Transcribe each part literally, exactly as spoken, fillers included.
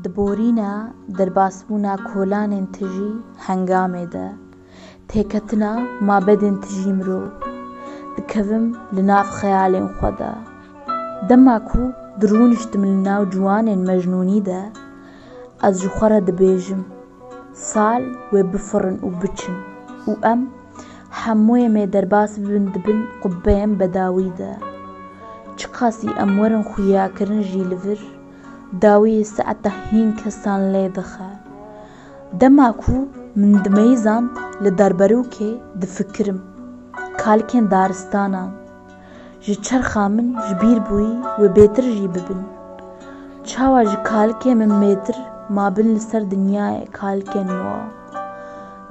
Di borîna derbasbûna kolanên tijî hengamê de, têketina mabedên tijî mirov, dikevim li nav xeyalên xwe de. Dema ku dirûniştim li nav ciwanên mecnûnî de, ez ji xwe re dibêjim, sal wê bifirin û biçin û em hemû em ê derbas bibin di bin qubbeyên bedawî de. Çiqasî em werin xuyakirin jî li vir, dawiyê saeta hîn kesan lê dixe. Dema ku min dimeyzand li darberokê difikirim, kalikên daristanan ji çerxa min ji bîr bûyî wê bêtir jî bibin. Çawa ji kalikê min mêtir mabin li ser dinyayê kalikên wa.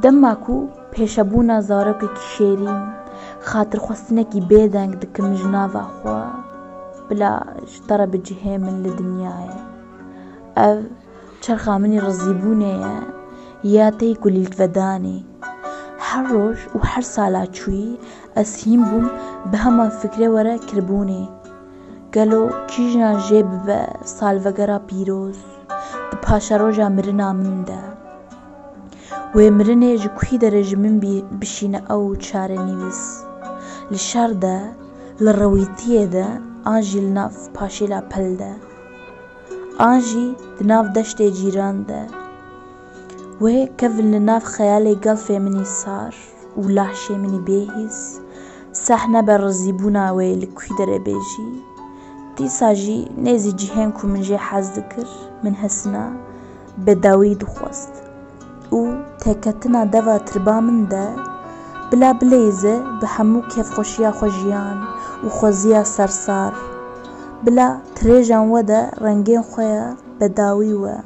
Dema ku pêşebûna zarokekî şêrîn, xatirxwestinekî bêdeng dikim ji nava xwe, bila ji te re bi cihê min li dinyayê. Ev çerxa min î rizîbûnê ye, ya te yî kulîlkvedanê. Her roj û her sala çûyî ez hîn bûm bi heman fikrê we re kirbûnê. Gelo kîjan jê bibe salvegera pîroz di paşeroja mirina min de? Wê mirinê ji kuî derê ji min bî-, bişîne ew çarenivîs? Li şer de, li rewîtiyê de, an jî li nav paşêla pel de, an jî di nav deştê cîran de. Wê kevin li nav xeyalê gelfê min î sar û lahşê min î bêhîs, seh nebe rizîbûna wê li kuî derê bê jî. Dîsa jî nêzî cihên ku min jê hez dikir, min hesina bedawî dixwest. Û têketina deva tirba min de, bila bileyze bi hemû kêfxweşiya xwe jiyan û xweziya sersar. Bila tirêjan we de rengên xwe ya bedawî we.